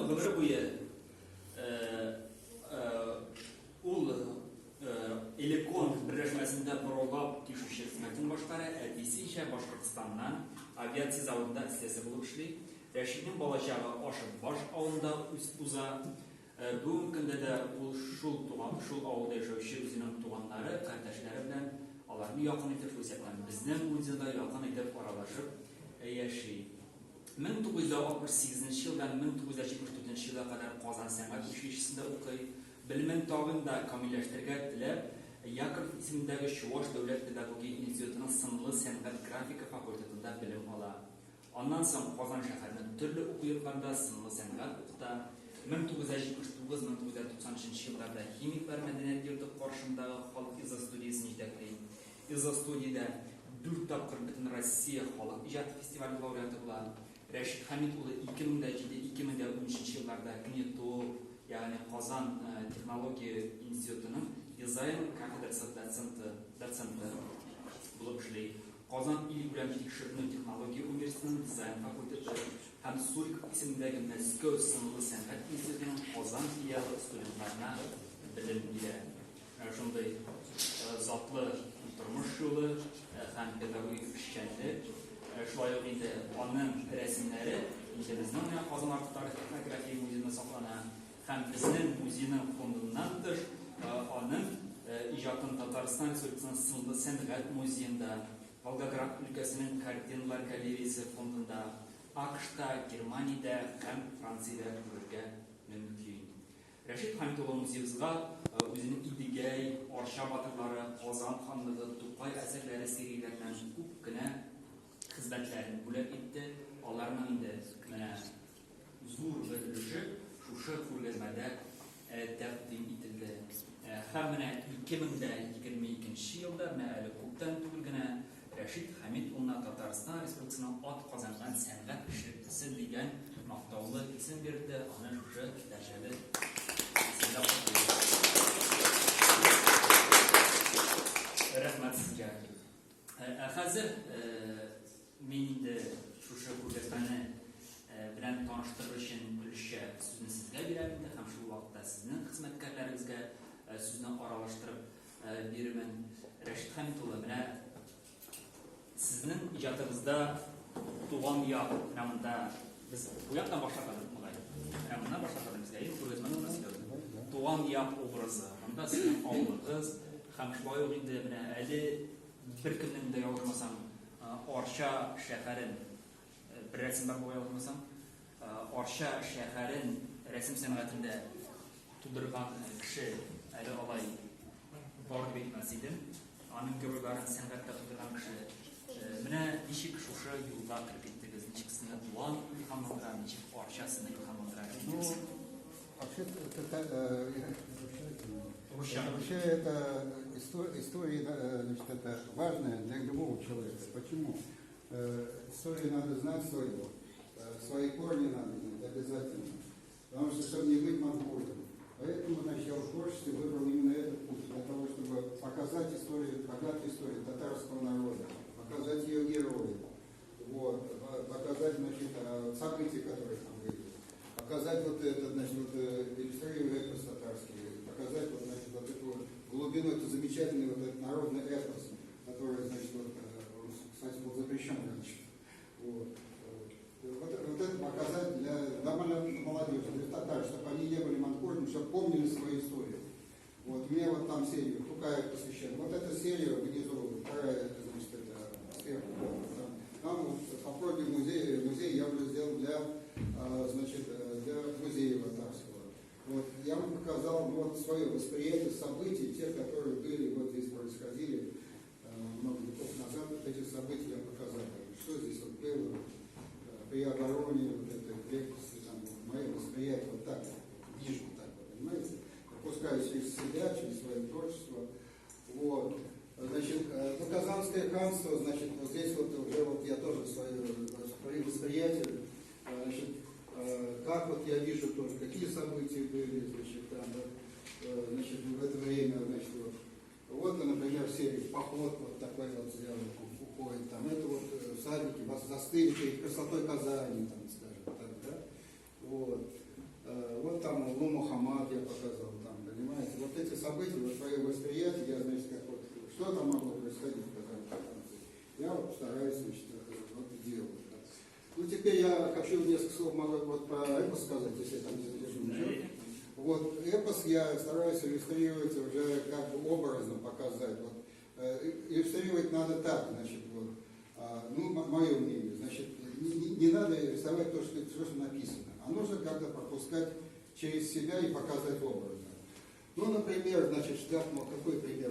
гомере буе ул Элекон берләшмәсендә бораулап тишүче хезмәтен башкара, әтисе исә Башкортстаннан авиация заводында эсләсе булып эшли. Рәшитнең балачагы Ашытбаш авылында уза. Бүгенге көндә дә ул шул туган, шул авылда яшәүче үзенең туганнары, кардәшләре белән аларны якын итеп, шул исәптән безнең музейда якын итеп аралашып яши. 1968 елдан 1974 елга кадәр Казан сәнгать училищесында укый. Белемен тагын да камилләштерергә теләп, Яков исемендәге Чуваш дәүләт педагогия институтының сынлы сәнгать-графика факультетында белем ала. Аннан соң Казан шәһәренең төрле уку йортларында сынлы сәнгать укыта. 1979-1993 елларда Химиклар мәдәният йорты каршындагы халык изостудиясен җитәкли. Изостудиядә дүрт тапкыр Бөтенроссия халык иҗаты фестивале лауреаты була. Рәшит Хәмит улы 2007-2013 елларда КНИТУ, ягъни Казан технология институтының дизайн кафедрасы доценты, доценты булып эшли. Казан илкүләм тикшеренү технология университетының дизайн факультеты һәм Суриков исемендәге Мәскәү сынлы сәнгать институтының Казан филиалы студентларына белем бирә. Менә шундый затлы тормыш юлы һәм педагогик эшчәнлек. Шулай ук инде аның рәсемнәре инде безнең менә Казан арты тарих этнография музеенда саклана. Һәм безнең музейның фондыннан тыш, аның иҗатын Татарстан Республикасының сынлы сәнгать музеенда, Волгоград өлкәсенең картиналар галереясе фондында, АКШта, Германиядә һәм Франциядә күрергә мөмкин. Рәшит Хәмит улы музеебызга үзенең Идегәй, Арча батырлары, Казан ханлыгы, Тукай әсәрләре серияләреннән күп кенә хезмәтләрен бүләк итте. Аларның инде менә Зур бер өлеше шушы күргәзмәдә тәкъдим ителде. Һәм менә 2022 елда, менә әле күптән түгел генә, Рәшит Хәмит улына Татарстан Республикасының атказанган сәнгать эшлеклесе дигән мактаулы исем бирелде, аны шушы дәрәҗәле исемдә котлыйбыз. Рәхмәт сезгә. Ә хәзер Мин инде шушы күргәзмәне белән таныштырыр өчен өлешчә сүзне сезгә бирәм инде һәм шул вакытта сезнең хезмәткәрләрегезгә сүзне аралаштырып бирермен. Рәшит Хәмит улы, менә сезнең иҗатыгызда туган як, менә монда без бу яктан башларга мөгаен. Менә моннан башларга безгә ел күргәзмә турында сөйләү. Туган як образы, монда сезнең авылыгыз һәм шулай ук инде менә әле беркемнең дә ялгышмасам, Арча шәһәрен бер рәсем бар бугай ялгышмасам, Арча шәһәрен рәсем сәнгатендә тудырган кеше әле алай бар дип әйтмәс идем. Аның геройларын сәнгатьтә тудырган кеше. Менә ничек шушы юлга кереп киттегез, ничек сезне туган илһамландыра, ничек Арча сезне илһамландыра? Ну, вообще, вообще это история, значит, это важная для любого человека. Почему? Историю надо знать свою, свои корни надо знать обязательно. Потому что, чтобы не быть монголом. Поэтому, значит, я в творчестве выбрал именно этот путь, для того, чтобы показать историю, богатую историю татарского народа, показать ее героев, вот, показать, значит, события, которые там были, показать вот это, значит, вот, иллюстрировать эпос татарский, показать вот, значит, вот эту вот глубину, это замечательный вот этот народный эпос, который, значит, вот, кстати, был запрещен раньше. Вот. Вот, вот это показать для молодежи, для татар, чтобы они не были манкуртами, чтобы помнили свою историю. Вот, мне вот там серию Тукаев посвящен. Вот эта серия внизу, вторая, значит, это сверху. Там вот, по просьбе музея, музей я уже сделал для, значит, для музея татарского. Вот, я вам показал вот свое восприятие событий, тех, которые были, вот здесь происходили много веков назад. Вот эти события я показал. Что здесь вот было при обороне вот этой крепости, там, вот, мое восприятие вот так вот, вижу так вот, понимаете? Пропускаю через себя, через свое творчество. Вот. Значит, ну, Казанское ханство, значит, вот здесь вот уже вот я тоже свое восприятие, значит, как вот я вижу тоже, какие события были, значит, там, значит, в это время, значит, вот, вот, например, серии поход вот такой вот сделан, уходит, там, это вот всадники вас застыли перед красотой Казани, там, скажем так, да, вот. Вот там Улу Мухаммад я показал, там, понимаете, вот эти события, вот свое восприятие, я, значит, как вот, что там могло происходить в Казани, я вот стараюсь, значит, вот делать. Да. Ну, теперь я хочу несколько слов могу вот про эпос сказать, если я там не задержу ничего. Вот эпос я стараюсь иллюстрировать уже как бы образно показать. Вот, иллюстрировать надо так, значит, вот, ну, мое мнение, значит, не надо рисовать то, что написано, а нужно как-то пропускать через себя и показать образно. Ну, например, значит, какой пример